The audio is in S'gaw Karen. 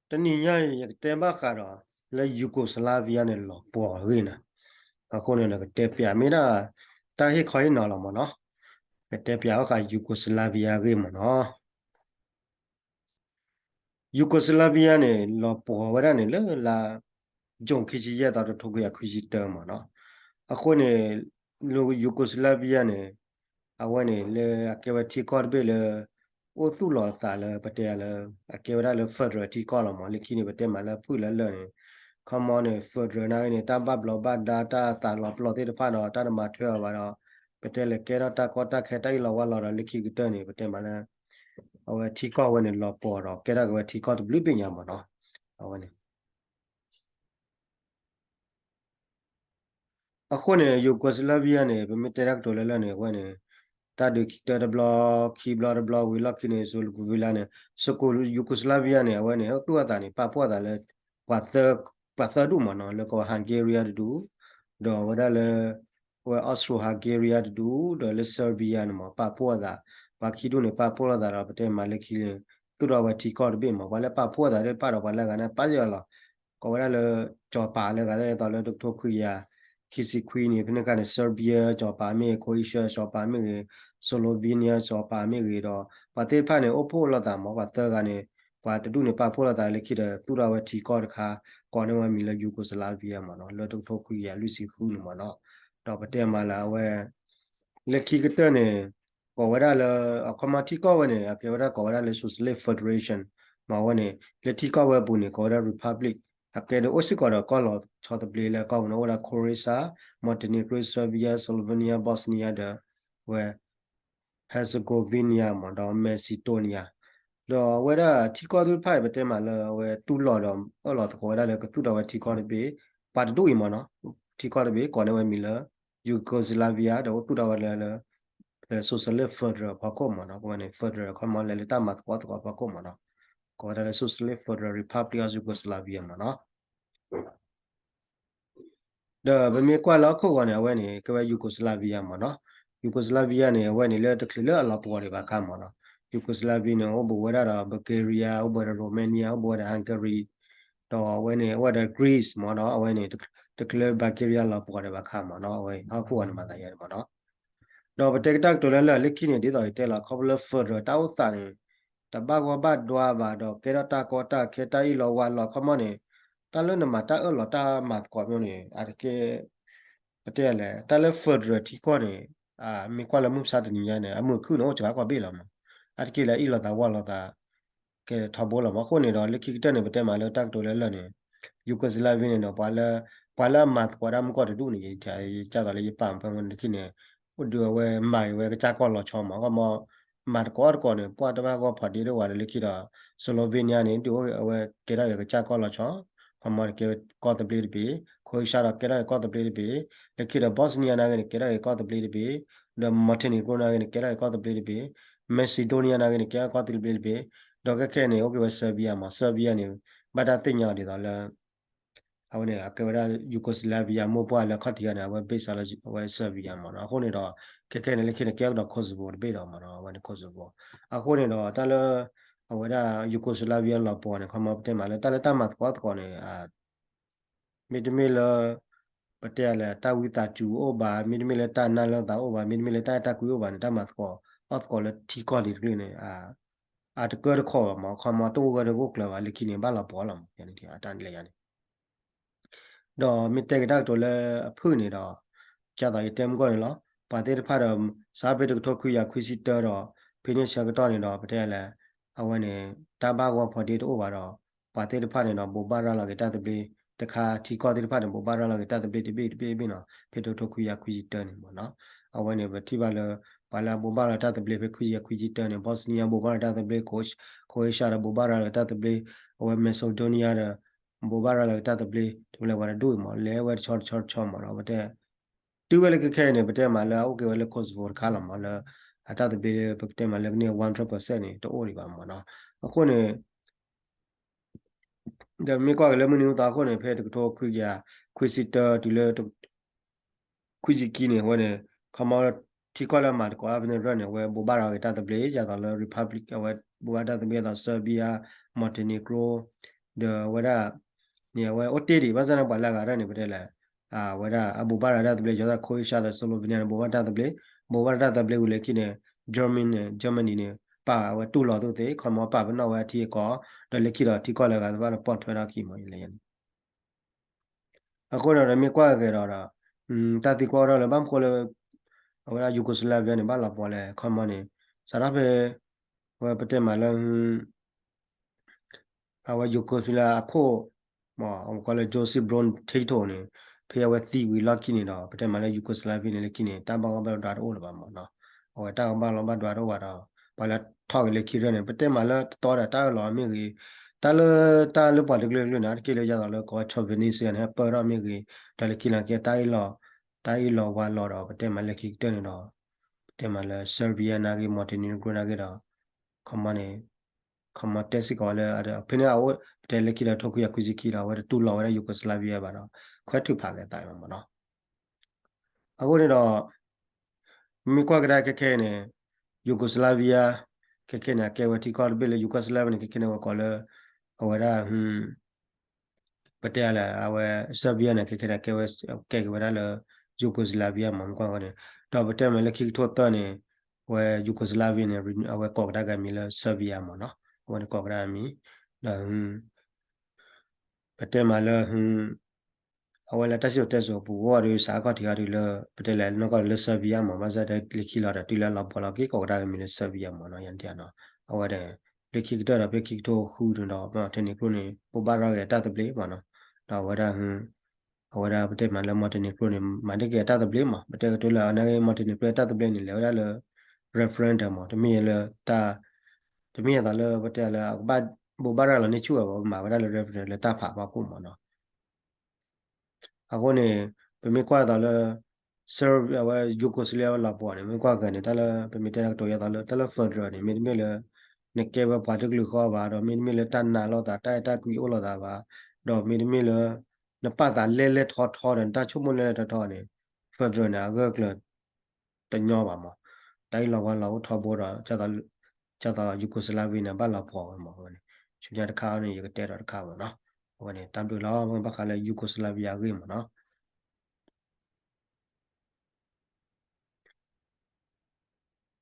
တနံၤညါအံၤ ယကတဲဘၣ်ဃးဒီး လၢ Yugoslavia န့ၣ် လီၤပှီၤအဂ့ၢ်န့ၣ်, အဃိန့ၣ်ဒီး ကတဲပၠးမ့ၢ်ဒၣ် တၢ်ဟ့ၣ်ခီဟ့ၣ်နီၤလီၤမ့ၢ်နီၤ, ကတဲပၠးဘၣ်ဃး Yugoslavia အဂ့ၢ်မ့ၢ်နီၤ. Yugoslavia န့ၣ် လီၤပှီၤဝဲဒၣ်န့ၣ်လၢလါ June ခံဆံယဲၢ်သီ တထိခွံကယၤခွံဆံတၢမ့ၢ်နီၤ. အဃိန့ၣ် Yugoslavia န့ၣ် အဝဲန့ၣ်လၢအကဲဝဲထံကီၢ်တဘ့ၣ်လၢ အိၣ်သူၣ်လီၤအသးလၢပတဲလၢ အကဲဝဲဒၣ်လၢ federal ထံကီၢ်လီၤမ့ၢ် လၢခံန့ၣ် ပတဲမးလၢအဖုၣ်လၢလၢာ်န့ၣ် ခီမီန့ၣ် federal နာ်က့န့ၣ် တၢ်ဘၣ်ဘျီးဘၣ်ဒါ တၢ်သးလီၤပျီၢ်သ့ၣ်တဖၣ်ဒီး တၢ်တမၤထွဲအီၤဘၣ်ဒီး ပတဲလဲၤကဲထီၣ်တၢ်ကီတၢ်ခဲတၢ်အ့ၣ်လိာ်ဝါလိာ်ဒီး လၢခံကတၢၢ်န့ၣ် ပတဲမးလၢ အဝဲထံကီၢ်ဝဲန့ၣ် လီၤပှီၤဒီး ကဲထီၣ်က့ၤဝဲထံကီၢ်တဘျုးဘ့ၣ်ညါမ့ၢ်နီၤ. အဝဲန့ၣ် အဃိန့ၣ် Yugoslavia န့ၣ် ပမ့ၢ်တဲတၢ်ကတိၤလၢလၢာ်န့ၣ် အဝဲန့ၣ် တၢ်ဒုးခံတၢတဘျီ ခံဘျီတဘျီဝံၤလီၢ်ခံန့ၣ် Yugoslavia န့ၣ် Yugoslavia န့ၣ် အဝဲန့ၣ် သူၣ်အသးန့ၣ် ပာ်ဖှိၣ်အသးလၢ ပှၤသၢဒူၣ်မ့ၢ်နီၤ လၢကဝဲ Hungary တဒူၣ် ဒီးဝဲဒၣ်လၢ အဝဲ Austro-Hungary တဒူၣ် ဒီးလၢ Serbia န့ၣ်မ့ၢ် ပာ်ဖှိၣ်အသး ပှၤခံဒူၣ်န့ၣ် ပာ်ဖှိၣ်လိာ်သးဒီး ပတဲမးလၢခံန့ၣ် သူၣ်ထီၣ်ဝဲထံကီၢ်တဘ့ၣ်မ့ၢ် ပှၤလၢပာ်ဖှိၣ်အသးသ့ၣ်တဖၣ်ဒီး ပှၤလၢအဂၤန့ၣ် ပာ်ယၢ်လီၤ ကိးဝဲဒၣ်လၢ ကၠီၤပၤလၢဂၤသ့ၣ်သိးလၢတကထိခွံကယၤ ခံဆံခွံန့ၣ် ဖဲန့ၣ်အခါန့ၣ် Serbia ကၠီၤပၤမ့ၢ်ဂ့ၤ Croatia ကၠီၤပၤမ့ၢ်ဂ့ၤ Slovenia ကၠီၤပၤမ့ၢ်ဂ့ၤဒီး ပှၤသ့ၣ်တဖၣ်န့ၣ် အိၣ်ဖှိၣ်လိာ်သးမ့ၢ် ပှၤသၢဂၤန့ၣ် ပှၤတဒူၣ်န့ၣ် ပာ်ဖှိၣ်လိာ်သးလၢခံဒီး သူၣ်ထီၣ်ဝဲထံကီၢ်တခါ ကိးန့ၢ်ဝဲမံၤလၢ Yugoslavia မ့ၢ်နီၤ လၢတကထိခွံကယၤလွံၢ်ဆံဃုန့ၣ်မ့ၢ်နီၤ ဒီးပတဲမးလၢအဝဲ လၢခံကတၢၢ်န့ၣ် ကိးဝဲဒၣ်လၢ အခီမီထံကီၢ်ဝဲန့ၣ် အကဲဝဲဒၣ်ကိးဝဲဒၣ်လၢ Socialist Federation မ့ၢ်ဝဲန့ၣ် လၢထံကီၢ်ဝဲအပူၤန့ၣ် ကိးဝဲဒၣ် Republic အကဲဒ်အိၣ်စ့ၢ်ကီးဒီးကီၢ်လီၤဆီတဘျ့လၢကီၢ်ပူၤန့ၣ် အိၣ်ဝဲဒၣ် Croatia, Montenegro, Serbia, Slovenia, Bosnia ဒီး ဝဲ Herzegovina မ့ၢ်ဒီး Macedonia ဒီးအဝဲဒၣ်ထံကီၢ်သ့ၣ်တဖၣ်အံၤ ပတဲမးလၢအဝဲတူၢ်လိာ်ဒီးအၢၣ်လီၤသကိးဝဲဒၣ်လၢကသူၣ်ထီၣ်ဝဲထံကီၢ်တဘ့ၣ် ပှၤတဒူၣ်အံၤမ့ၢ်နီၤ ထံကီၢ်တဘ့ၣ် ကိးန့ၢ်ဝဲမံၤလၢ Yugoslavia ဒီးအိၣ်သူၣ်ထီၣ်ဝဲလၢ လၢ Socialist Federal ဖီခိၣ်မ့ၢ်နီၤ ကိးဝဲန့ၣ် Federal ခီမီလဲၤလၢတၢ်မၤသကိးသကိးဖီခိၣ်မ့ၢ်နီၤ ကိးဝဲဒၣ်လၢ Socialist Federal Republic of Yugoslavia မ့ၢ်နီၤ ဒီးပမ့ၢ်ကွၢ်လၢဟီၣ်ခိၣ်ဂီၤန့ၣ် အဝဲန့ၣ် ကဲဝဲ Yugoslavia မ့ၢ်နီၤ Yugoslavia န့ၣ် အဝဲန့ၣ်လၢတချုးလၢအလီၤပှီၢ်ဒံးဘၣ်အခါမ့ၢ်နီၤ Yugoslavia န့ၣ် အိၣ်ဘူးဝဲဒၣ်ဒီး Bulgaria အိၣ်ဘူးဝဲဒၣ် Romania အိၣ်ဘူးဝဲဒၣ် Hungary ဒီးအဝဲန့ၣ် အိၣ်ဝဲဒၣ် Greece မ့ၢ်နီၤ အဝဲန့ၣ် တချုးလၢ Bulgaria လီၤပှီၢ်ဒံးဘၣ်အခါမ့ၢ်နီၤ အဝဲဟီၣ်ခိၣ်ဂီၤန့ၣ်မၤသးယါန့ၣ်မ့ၢ်နီၤ ဒီးပတဲကတၢ်ကတိၤလၢလၢာ်လၢခံန့ၣ် ဒ်သိးယတဲလီၤ ခီဖျိလၢ federal တၢ်အိၣ်သးန့ၣ် တဘၣ်ဂီၢ်ဘၣ်ဒွါဘၣ်ဒီး ကဲထီၣ်တၢ်ကီတၢ်ခဲတၢ်အ့ၣ်လိာ်ဝါလိာ် ခီမီန့ၣ် တၢ်လၢနမၤတၢ်အၢၣ်လီၤတၢ်မၤသကိးမ့ၢ်န့ၣ် အတကဲ ပတဲလဲၣ် တၢ်လၢ federal ထံကီၢ်န့ၣ် မ့ၢ်ကွၢ်လၢမုၢ်မဆါတနံၤညါန့ၣ် အမုာ်အခုၣ်န့ၣ် အိၣ်စှၤကိးဘ့ၣ်လီၤမး အတက့ၢ်လၢအ့ၣ်လိာ်သးဝါလိာ်သး ကဲထီဘိလီၤမး အဃိန့ၣ်ဒီး လၢခံကတၢၢ်န့ၣ် ပတဲမးလၢတၢ်ကတိၤလၢလၢာ်န့ၣ် Yugoslavia န့ၣ်ဒီး ပှၤလၢ ပှၤလၢအမၤသကိးတၢ်မုၢ်ကီၢ်တဒူၣ်န့ၣ် ယကၢ်သိးလၢယပာ်ဖဲမ့ၢ်န့ၣ်ခံန့ၣ် အိၣ်ဒုးအဝဲမၤအံၤဝဲကစၢ်ကီၢ်လီၤဆီမး ခီမီ မၤသကိးအီၣ်သကိးန့ၣ် ပှၢ်တဘၣ်ဂီၢ်ဖီးဒ့တအိၣ်ဝဲဒီး လၢခံဒီး Slovenia န့ၣ် ဒုးအိၣ်အဝဲကဲထီၣ်က့ၤကစၢ်ကီၢ်လီၤဆီ ခီမီတကဲဝဲကီၢ်သဘျ့တဘ့ၣ် Croatia ဒီးကဲထီၣ်က့ၤကီၢ်သဘျ့တဘ့ၣ် လၢခံဒီး Bosnia နာ်ဂ့ၤန့ၣ် ကဲထီၣ်က့ၤကီၢ်သဘျ့တဘ့ၣ် ဒီး Montenegro နာ်ဂ့ၤန့ၣ် ကဲထီၣ်က့ၤကီၢ်သဘျ့တဘ့ၣ် Macedonia နာ်ဂ့ၤန့ၣ် ကဲထီၣ်ကီၢ်သဘျ့တဘ့ၣ် ဒီးခဲခဲန့ၣ် အိၣ်က့ၤဝဲ Serbia မး Serbia န့ၣ် ဘၣ်တၢ်သ့ၣ်ညါအီၤဒ်သိးလၢ အဝဲန့ၣ် အကဲဝဲဒၣ် Yugoslavia မိၢ်ပှၢ်လၢခီၣ်ထံးဂၤန့ၣ် အဝဲ base လၢအဝဲ Serbia မးနီၤ အဃိန့ၣ်ဒီး ခဲခဲန့ၣ် လၢခံန့ၣ် ကဲကဒီး Kosovo တဘ့ၣ်ဒီးမးနီၤ အဝဲန့ၣ် Kosovo အဃိန့ၣ်ဒီး တၢ်လၢ အဝဲဒၣ် Yugoslavia လီၤပှီၢ်န့ၣ် ခီမီပတဲမးလၢ တၢ်လၢတၢ်မၤသကိးသကိးန့ၣ် မ့တမ့ၢ်လၢ ပတဲလဲၣ် တၢ်ဝံသးစူၤအိၣ်ဘၣ် မ့တမ့ၢ်လၢတၢ်နၢ်လၢသးအိၣ်ဘၣ် မ့တမ့ၢ်လၢတၢ်အဲၣ်တၢ်ကွံအိၣ်ဘၣ်န့ၣ် တၢ်မၤသကိးအီၣ်သကိးလၢထံကီၢ်လံၤတကလုာ်န့ၣ် အတကၢတခီၣ်ဘၣ်မး ခီမီတအိၣ်ဂၢၢ်တအိၣ်ကျၢၤဘၣ် လၢခံန့ၣ် ဘၣ်လီၤပှီၢ်လီၤမး အတၢ်လဲၤယါန့ၣ် ဒီးမ့ၢ်တဲက့ၤတၢ်ကတိၤလၢအဖုၣ်န့ၣ်ဒီး ကၢ်သိးယတဲမုၢ်ဂီၢ်န့ၣ်လီၤ. ပှၤသ့ၣ်တဖၣ်ဒီး စးဖဲတကထိခွံကယၤခွံဆံတၢဒီး ဖဲန့ၣ်ဆၢကတီၢ်န့ၣ်ဒီး ပတဲလဲၣ် အဝဲန့ၣ် တၢ်ဘၣ်ဂီၢ်ဖီးဒ့တအိၣ်ဘၣ်ဒီး ပှၤသ့ၣ်တဖၣ်န့ၣ်ဒီး ဘိးဘၣ်ရၤလီၤက့ၤတၢ်သဘျ့ တခါထံကီၢ်သ့ၣ်တဖၣ်န့ၣ် ဘိးဘၣ်ရၤလီၤက့ၤတၢ်သဘျ့တဘ့ၣ်တဘ့ၣ်တဘ့ၣ်နီၤ ဖဲတကထိခွံကယၤခွံဆံတၢန့ၣ်မးနီၤ အဝဲန့ၣ် ပထံၣ်ဘၣ်လၢ ပှၤလၢအဘိးဘၣ်ရၤလီၤတၢ်သဘျ့ဖဲခွံကယၤခွံဆံတၢန့ၣ် Bosnia ဘိးဘၣ်ရၤလီၤတၢ်သဘျ့ Croatia ဒီးဘိးဘၣ်ရၤလီၤတၢ်သဘျ့ အဝဲ Macedonia ဒီး ဘိးဘၣ်ရၤလီၤက့ၤတၢ်သဘျ့ တဘျီဝဲတဒူၣ်အံၤမး လဲၤဝဲတဆီတဆီတဆီမးနီၤ ပတဲ တုၤဝဲလၢခဲခဲအံၤန့ၣ် ပတဲမးလၢအအိၣ်က့ၤဝဲလၢ Kosovo တခါလီၤမးလၢ အတၢ်သဘျ့လၢပကတဲမးလၢကန့ၢ် one hundred percent န့ၣ် တအိၣ်ဒံးဘၣ်မးနီၤ အဃိန့ၣ် ဒီးမ့ၢ်ကွၢ်က့ၤလၢမုၢ်နံၤမုၢ်သီအဃိန့ၣ် ဖဲတကထိခွံကယၤခွံဆံတၢတုၤလၢ ခွံဆံခံန့ၣ် အဝဲန့ၣ် ခီမီ ထံကီၢ်လၢအမၤသကိးအါဖဲန့ၣ်ရၢၢ်န့ၣ် အဝဲဘိးဘၣ်ရၤက့ၤတၢ်သဘျ့ ယၤသိးလၢ Republic အဝဲဘိးဘၣ်တၢ်သဘျ့ယၤသိး Serbia, Montenegro, ဒီးအဝဲဒၣ်န့ၣ် အဝဲအိၣ်တ့ၢ်ဒံး ဘၣ်ဆၣ်န့ၣ် ပှၤလၢအဂၤတၢ်န့ၣ် ပတဲလဲၣ် အဝဲဒၣ်အဘိးဘၣ်ရၤတၢ်သဘျ့ ယီၤသး Croatia ဒီး Slovenia န့ၣ် ဘိးဘၣ်တၢ်သဘျ့, ဘိးဘၣ်တၢ်သဘျ့ဝံၤလၢခံန့ၣ် Germany န့ၣ် Germany န့ၣ် ပာ်အဝဲတူၢ်လိာ်သုသ့ ခီမီပာ်ပနီၣ်ဝဲအထံအကီၢ်, ဒီးလၢခံဒီးထံကီၢ်လၢအဂၤသ့ၣ်တဖၣ်န့ၣ် ပိာ်ထွဲထီၣ်ခံမီၤ ယလဲၣ်ယဲန့ၣ် အဃိဒီးမ့ၢ်ကွၢ်က့ၤဒီး တၢ်သံကွၢ်အိၣ်ထီၣ်လၢဘၣ်မနုၤဃိလၢ အဝဲဒၣ် Yugoslavia န့ၣ် ဘၣ်လီၤပှီၢ်လဲၣ် ခီမီန့ၣ် စးထီၣ်ဖဲ အဝဲပတဲမးလၢ အဝဲ Yugoslavia အခိၣ် မ့ၢ်အဝဲကိးလၢ Josip Broz Tito န့ၣ် ဖဲအဝဲသံဝံၤလီၢ်ခံန့ၣ်ဒီး ပတဲမးလၢ Yugoslavia န့ၣ်လၢခံန့ၣ် တၢ်ဘၣ်ဂီၢ်ဘၣ်ဒွးတအိၣ်လၢၤဘၣ်မ့ၢ်နီၤ. အဝဲတၢ်ကဘၣ်လီၢ်ဘၣ်ဒွးတအိၣ်ဘၣ်ဒီး ပှၤလၢထီၣ်က့ၤလၢခံကတၢၢ်န့ၣ် ပတဲမးလၢတတီဒီးတၢ်အၢၣ်လီၤမ့ၢ်ဂ့ၤ, တၢ်လၢ တၢ်လၢပှၤတကလုာ်ကလုာ်န့ၣ် အါတက့ၢ်လၢယသးလၢကိးဝဲ chauvinist န့ၣ် ဟဲပၢၢ်ထီၣ်မ့ၢ်ဂ့ၤ, ဒီးလၢခံလီၤက့ၤ တၢ်အ့ၣ်လိာ်ဝါလိာ်ဒီး ပတဲမးလၢခံကတၢၢ်န့ၣ်ဒီး ပတဲမးလၢ Serbia နာ်က့ Montenegro နာ်က့ဒီး ခီမီန့ၣ် ခီမီတဲစ့ၢ်ကီးဝဲလၢ ဖဲန့ၣ်အအိၣ် ပတဲလၢခံဒီး ထိခွံကယၤခွံဆံခံဒီး အဝဲတတူၢ်လိာ်ဝဲဒၣ် Yugoslavia ဘၣ်ဒီး ခွဲးထုးဖးက့ၤအသးမ့ၢ်နီၤ. အဃိန့ၣ်ဒီး မ့ၢ်ကွၢ်ကဒါခဲခဲအံၤန့ၣ် Yugoslavia ခဲခဲန့ၣ် အကဲဝဲထံကီၢ်တဘ့ၣ်လၢ Yugoslavia န့ၣ် ခဲခဲန့ၣ် အဝဲကိးလၢ အဝဲဒၣ် ပတဲလဲၣ် အဝဲ Serbia န့ၣ် ခဲခဲန့ၣ် ကဲဝဲ ကဲက့ၤဝဲဒၣ်လၢ Yugoslavia မ့ၢ်ကွၢ်ဃီန့ၣ် ဒီးပတဲမးလၢခံကထိသၢန့ၣ် အဝဲ Yugoslavia န့ၣ် အဝဲကိးကဒါက့ၤမံၤလၢ Serbia မ့ၢ်နီၤ အဝဲန့ၣ်ကိးကဒါက့ၤမံၤ ဒီး ပတဲမးလၢ အဝဲလၢတၢ်စံၣ်စိၤတဲစိၤပူၤအိၣ်ဒီး စးခီၣ်ထံးအီၤဒုးလၢ ပတဲလဲၣ်နီၢ်ကီၢ်လၢ Serbia မ့ၢ် ဘၣ်ဆၣ်တဲလၢခံလီၤဒီး တုၤလၢအလီၤပှီၢ်လီၤ က့ၤကိးကဒါက့ၤမံၤလၢ Serbia မ့ၢ်နီၤ ယၤတယၤနီၤ အဝဲဒီး လၢခံကတၢၢ်ဒီးဖဲခံကထိဃုန့ၣ်ဒီး Montenegro န့ၣ် ဘိးဘၣ်ရၤက့ၤတၢ်သဘျ့မ့ၢ်နီၤ ဒီးအဝဲဒၣ် အဝဲဒၣ်ပတဲမးလၢ Montenegro န့ၣ် မၤတ့ၢ်က့ၤအတၢ်သဘျ့မ့ၢ် ပတဲကတိၤလၢအနာ်က့ Montenegro အတၢ်သဘျ့န့ၣ် လဲၤဝဲဒၣ်လၢ referendum မ့ၢ် တမ့ၢ်လၢတၢ် တမ့ၢ်အသးလၢပတဲလၢအကဘၣ်ဘိးဘၣ်ရၤလီၤန့ၢ်ဆူၣ်ဝဲဘၣ် မၤဝဲဒၣ်လၢ referendum လၢတၢ်ဖးဘၣ်ခိၣ်မ့ၢ်နီၤ အဃိန့ၣ် ပမ့ၢ်ကွၢ်အသးလၢ Serbia အဝဲ Yugoslavia ဝဲလီၤပှီၢ်န့ၣ် မ့ၢ်ကွၢ်က့ၤန့ၣ် တၢ်လၢပမ့ၢ်တဲတၢ်ကတိၤယသးလၢ တၢ်လၢ federal န့ၣ် မ့တမ့ၢ်လၢ နကဲဝဲပှၤတကလုာ်ဃီဘၣ် ဒီးမ့တမ့ၢ်လၢတၢ်နာ်လိာ်သး တၢ်အဲၣ်တၢ်ကွံအိၣ်လိာ်သးဘၣ် ဒီးမ့တမ့ၢ်လၢ နပာ်သးလဲၢ်လဲၢ်ထီထီဒီး နတၢ်ဆိကမိၣ်လဲၢ်လဲၢ်ထီထီန့ၣ် federal န့ၣ် အဂၢၢ်ကျၢၤ တညီဘၣ်မ့ၢ် တၢ်အ့ၣ်လိာ်ဝါလိာ်အိၣ်ထီဘိဒီး ဒ်သိး Yugoslavia န့ၣ် ဘၣ်လီၤပှီၢ်ဝဲမ့ၢ်ဝဲန့ၣ် ဆူညါတခါန့ၣ် ယကတဲဒီးတခါမ့ၢ်နီၤ အဝဲန့ၣ် တၢ်ဘျုးလီၤ ဘၣ်ဃးလၢ Yugoslavia အဂ့ၢ်မ့ၢ်နီၤ